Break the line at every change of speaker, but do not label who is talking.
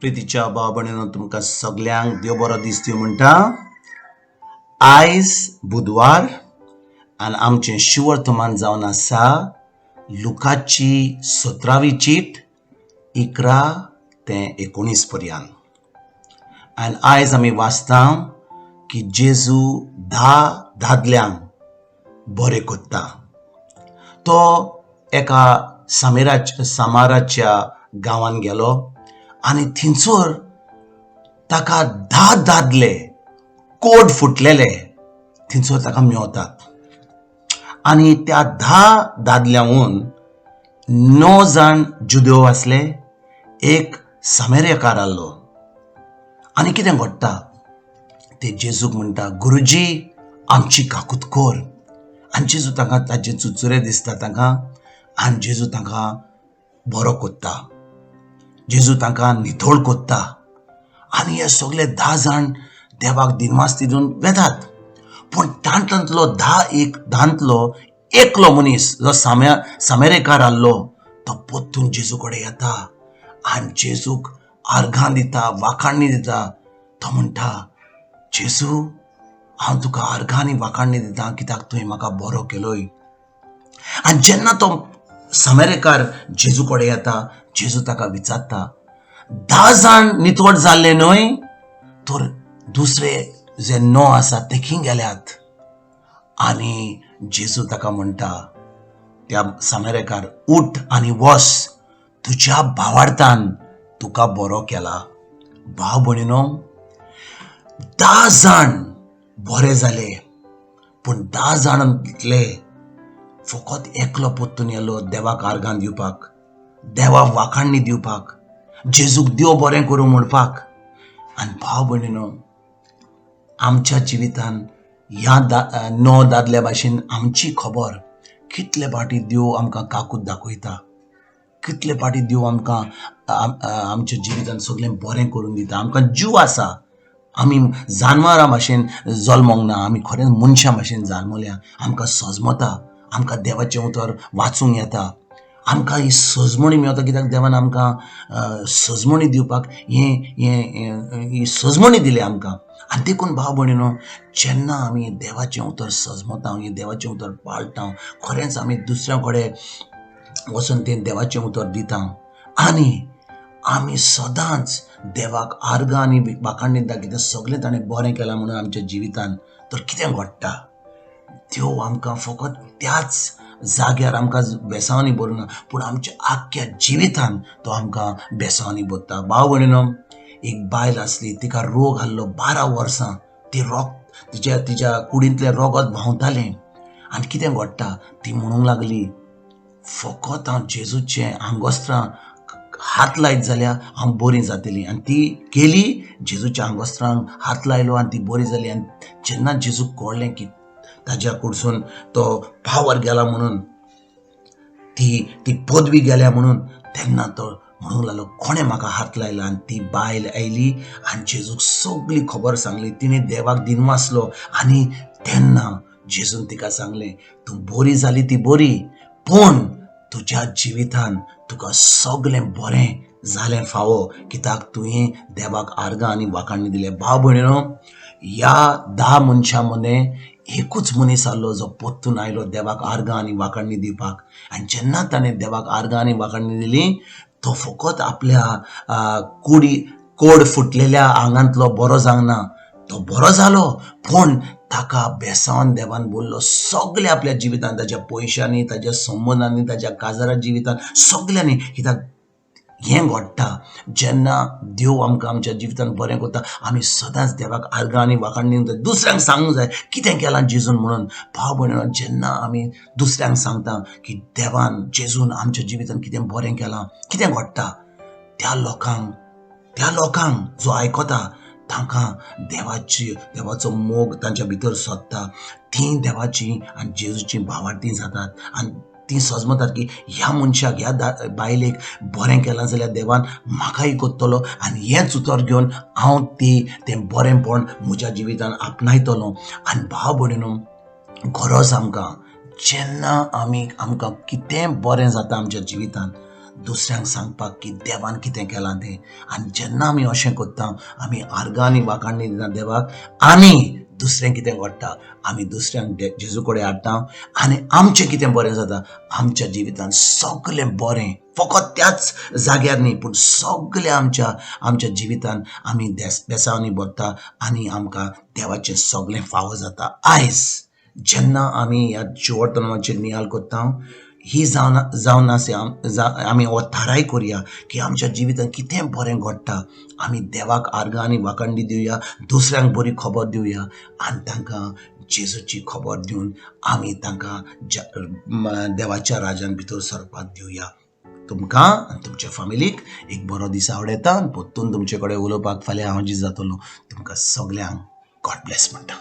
प्रितीच्या भाव भयणीनो, तुमकां सगल्यांक देव बरो दीस दिवं म्हणटा. आयज बुधवार आनी आमचें शिवर्तमान जावन आसा लुकाची 17वी चीट 11 ते 19 पर्यंत. आनी आयज आमी वाचता की जेजू 10 दादल्यांक बरें करता. तो एका सामाराच्या गांवान गेलो आनी थंयसर ताका 10 दादले कोड फुटलेले थंयसर ताका मेवतात आनी त्या 10 दादल्यांहून 9 जाण जुदेव आसले, एक सामेरेकार आहलो. आनी कितें घडटा, ते जेजूक म्हणटा, गुरुजी आमची काकूत कर. आनी जेजू तांकां ताचे चुचुरे दिसता तांकां आनी जेजू तांकां बरो कोत्ता, जेजू तांकां नितळ कोत्ता. आनी हे सगळे 10 जाण देवाक दिनवास दिवन वेतात. पूण तातूंतलो 10 धांतलो एकलो मनीस जो सामेरेकार आहलो तो परतून जेजू कडेन येता आनी जेजूक आर्गां दिता, वाखाणणी दिता. तो म्हणटा, जेजू हांव तुका आर्गां आनी वाखाणणी दिता कित्याक तुवें म्हाका बरो केलोय. आनी जेन्ना तो सामेरेकार जेजू कडेन येता, जेजू ताका विचारता, 10 जाण नितळ जाल्ले न्हय, तर दुसरे जे 9 आसा ते खंय गेल्यात? आनी जेजू ताका म्हणटा, त्या सामेरेकार, उठ आनी वस, तुज्या भावार्थान तुका बरो केला. भाव भयणीनो, 10 जाण बरे जाले, पूण 10 जाणांतले फकत एकलो परतून येलो देवाक आर्गां दिवपाक, देवाक वाखाणणी दिवपाक, जेजूक देव बरें करूं म्हणपाक. आनी भाव भयणीनो, आमच्या जिवितान ह्या 9 दादल्या भाशेन आमची खबर कितले फावटी देव आमकां काकूत दाखयता, कितले फावटी देव आमकां आमच्या जिवितान सगळें बरें करून दिता. आमकां जीव आसा, आमी जानवरां भाशेन जल्मोंक ना, आमी खरेंच मनशां भाशेन जल्मल्या. आमकां सजमता, आमकां देवाचें उतर वाचूंक येता, आमकां ही सजमणी मेवता कित्याक देवान आमकां सजमणी दिवपाक हें हें ही सजमणी दिली आमकां. आनी देखून भाव भयणीनो, जेन्ना आमी देवाचें उतर सजमता, हें देवाचें उतर पाळटा, खरेंच आमी दुसऱ्या कडेन वचून तें देवाचें उतर दिता आनी आमी सदांच देवाक आर्गां आनी वाखाण दिता कितें सगळें ताणें बरें केलां म्हणून आमच्या जिवितान, तर कितें घडटा, देव आमकां फकत त्याच जाग्यार आमकां बेसांवांनी भरुना, पूण आमच्या आख्ख्या जिवितान तो आमकां बेसांवांनी भरता. भाव भयणीनो, एक बायल आसली, तिका रोग आहलो 12 वर्सां. ती रोग तिच्या तिच्या कुडींतलें रोगत व्हांवतालें. आनी कितें घडटा, ती म्हणूंक लागली, फकत हांव जेजूचें आंगोस्त्रां हात लायत जाल्यार हांव बरी जातली. आनी ती गेली, जेजूच्या आंगोस्त्रांक हात लायलो आनी ती बरी जाली. आनी जेन्ना जेजूक कळ्ळें की ताज्या कडसून तो पावर गेला म्हणून, ती ती पदवी गेल्या म्हणून, तेन्ना तो म्हणूंक लागलो, कोणें म्हाका हात लायला? आनी ती बायल आयली आनी जेजूक सगळी खबर सांगली. तिणें देवाक दिनवासलो आनी तेन्ना जेजून तिका सांगलें, तूं बरी जाली ती बरी, पूण तुज्या जिवितान तुका सगळें बरें जालें फावो कित्याक तुवें देवाक आर्गां आनी वाखाणणी दिलें. भाव भयणीनो, ह्या 10 मनशां मदें एकूच मनीस आहलो जो परतून आयलो देवाक आर्गां आनी वाखाणणी दिवपाक. आनी जेन्ना ताणें देवाक आर्गां आनी वाखाणणी दिली, तो फकत आपल्या कुडी कोड फुटलेल्या आंगांतलो बरो जावंक ना, तो बरो जालो, पूण ताका बेसांवान देवान बोल्लो सगळें आपल्या जिवितान, ताज्या पयशांनी, ताज्या संबंदांनी, ताज्या काजारा जिवितान, सगल्यांनी. कित्याक हें घडटा, जेन्ना देव आमकां आमच्या जिवितान बरें करता, आमी सदांच देवाक आर्गां आनी वाखाण दिवंक जाय, दुसऱ्यांक सांगूंक जाय कितें केलां जेजून म्हणून. भाव भयणीनो, जेन्ना आमी दुसऱ्यांक सांगता की देवान जेजून आमच्या जिवितान कितें बरें केलां, कितें घडटा, त्या लोकांक जो आयकता तांकां देवाचो मोग तांच्या भितर सोदता. तीं देवाची आनी जेजूची भावार्थी जातात आनी तीं सजमतात की ह्या मनशाक, ह्या बायलेक बरें केलां जाल्यार देवान म्हाकाय करतलो आनी हेंच उतर घेवन हांव तें बरेंपण म्हज्या जिवितान आपणायतलो. आनी भाव भयणीनो, गरज आमकां जेन्ना आमकां कितेंय बरें जाता आमच्या जिवितान, दुसऱ्यांक सांगपाक की देवान कितें केलां तें. आनी जेन्ना आमी अशें करता, आमी आर्गां आनी वाखाणी दिता देवाक, आनी दुसरें कितें घडटा, आमी दुसऱ्यांक जेजू कडेन हाडटा आनी आमचें कितें बरें जाता आमच्या जिवितांत, सगलें बरें, फकत त्याच जाग्यार न्ही पूण सगलें आमच्या आमच्या जिवितांत आमी बेसांवांनी भरता आनी आमकां देवाचें सगलें फावो जाता. आयज जेन्ना आमी ह्या जिवर्तनाचेर नियाळ करता, ही जावन जावन आसा, आमी हो थाराय करुया की आमच्या जिवितांत कितें बरें घडटा, आमी देवाक आर्गां आनी वाखाणी दिवया, दुसऱ्यांक बरी खबर दिवया आनी तांकां जेजूची खबर दिवन आमी तांकां देवाच्या राजान भितर सरपाक दिवया. तुमकां आनी तुमच्या फामिलीक एक बरो दीस आवडयता आनी परतून तुमचे कडेन उलोवपाक फाल्यां हांव जी जातलो. तुमकां सगल्यांक गॉड ब्लेस म्हणटा.